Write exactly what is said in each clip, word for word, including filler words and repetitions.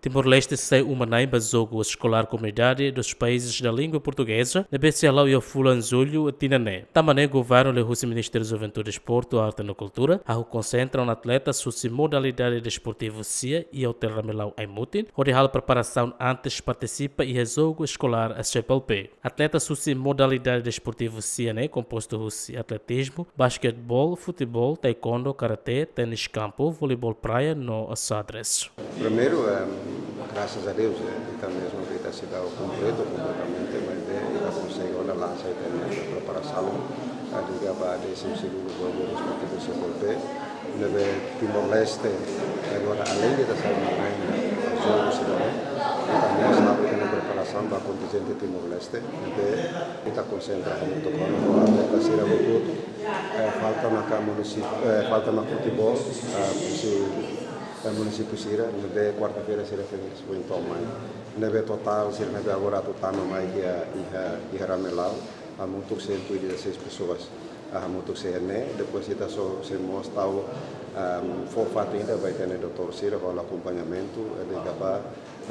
Timor-Leste sai uma-na'in ba jogu eskolár Comunidade dos Países da Língua Portuguesa ne'ebé sei hala'o iha fulan Jullu tinan ne'e. Tanba ne'e, governu liuhusi Ministériu Juventude, Desportu, Arte no Kultura hahú konsentra ona atletas husi modalidade desportivu sira iha Hotel Ramelau Aimutin, hodi halo preparasaun antes partisipa iha jogu eskolár CEPAL-P. Atletas husi modalidade desportivu sira ne'e kompostu husi atletizmu, basquetebol, futeból, taekwondo, karate, ténis kampu, voleibol praia no xadrez. Primeiru, eh, grasas a Deus, eh, ita mezmu ita seidauk kompletu kompletamente, maibé ita konsege ona lansa ita-nia preparasaun, eh, liga ba désimu segundu jogu desportivu CEPAL-P, ne'ebé Timor-Leste, agora, além de ita sai uma-na'in ba jogu sira-ne'e, ita mós halo ita-nia preparasaun ba kontinjente Timor-Leste, ne'ebé ita konsentra hamutuk ho atleta sira hotu-hotu, eh, falta maka munisípiu, eh, falta maka futeból, eh, husi, eh, munisípiu sira, ne'ebé kuarta-feira sira foin, foin to'o mai. Ne'ebé totál sira ne'ebé agora atu tama mai iha, iha, iha Ramelau, hamutuk cento e dezasseis pessoas. Ah, hamutuk sei iha ne'e, depois ita sei, sei mós tau, ah, fó fatin ida ba ita-nia doutór sira, halo akompañamentu, eh, liga ba,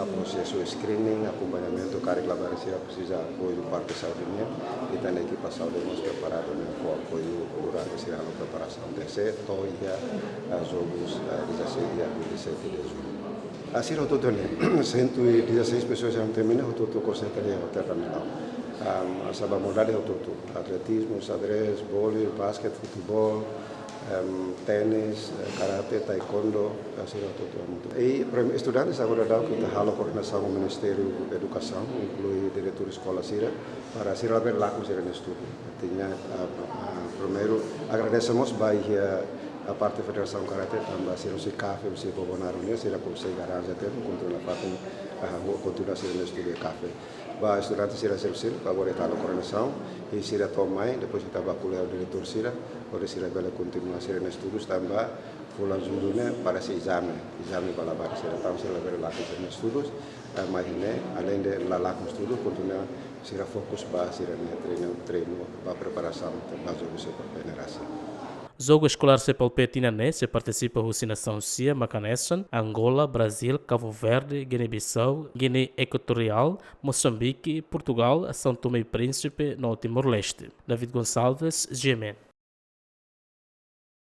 ah, prosesu screening, akompañamentu karik labarik sira presiza apoiu parte saúde nian, ita-nia ekipa saúde mós preparadu nian fó apoiu durante sira halo preparasaun desde to'o iha, ah, jogus, ah, dezasseis dia vinte e sete de julho. Ah, sira hotu-hotu ne'e, cento e dezasseis pessoas iha ne'e, hotu-hotu konsentra iha Hotel Ramelau. Ah, sira ba modalidade hotu-hotu. Atletizmu, xadrez, vôlei, basket, futeból, em, ténis, eh, karate, taekwondo, eh, sira hotu-hotu hamutuk. I prem-, estudantes agora daudaun ita halo koordenasaun ho Ministériu Edukasaun, inklui diretór eskola sira, para sira labele lakon sira-nia estudu. Artinya, ah, ah, primeiru, agradese mós ba iha, ah, parte Federasaun Karate, tanba sira husi CAFE, husi Bobonaro nian, sira konsege arranja tempu, kontinua fatin, ah, ho kontinua sira-nia estudu iha CAFE. Ba estudante sira seluk-seluk, agora ita halo koordenasaun, i sira to'o mai, depois ita bá ko'alia ho diretór sira, hodi sira bele kontinua sira-nia estudus tanba fulan Jullu ne'e parese ezame, ezame ba labarik sira, entaun sira labele lakon sira-nia estudus, eh, mai ne'e, além de la lakon estudu, kontinua sira fokus ba sira-nia treinu, treinu ba preparasaun ba jogu CEPAL-P ne'e rasik. Jogu eskolár CEPAL-P tinan ne'e sei partisipa husi nasaun sia mak hanesan Angola, Brazíl, Cabo Verde, Guiné-Bissau, Guiné Equatorial, Moçambique, Portugal, São Tomé e Príncipe no Timor-Leste. David Gonçalves, GMN.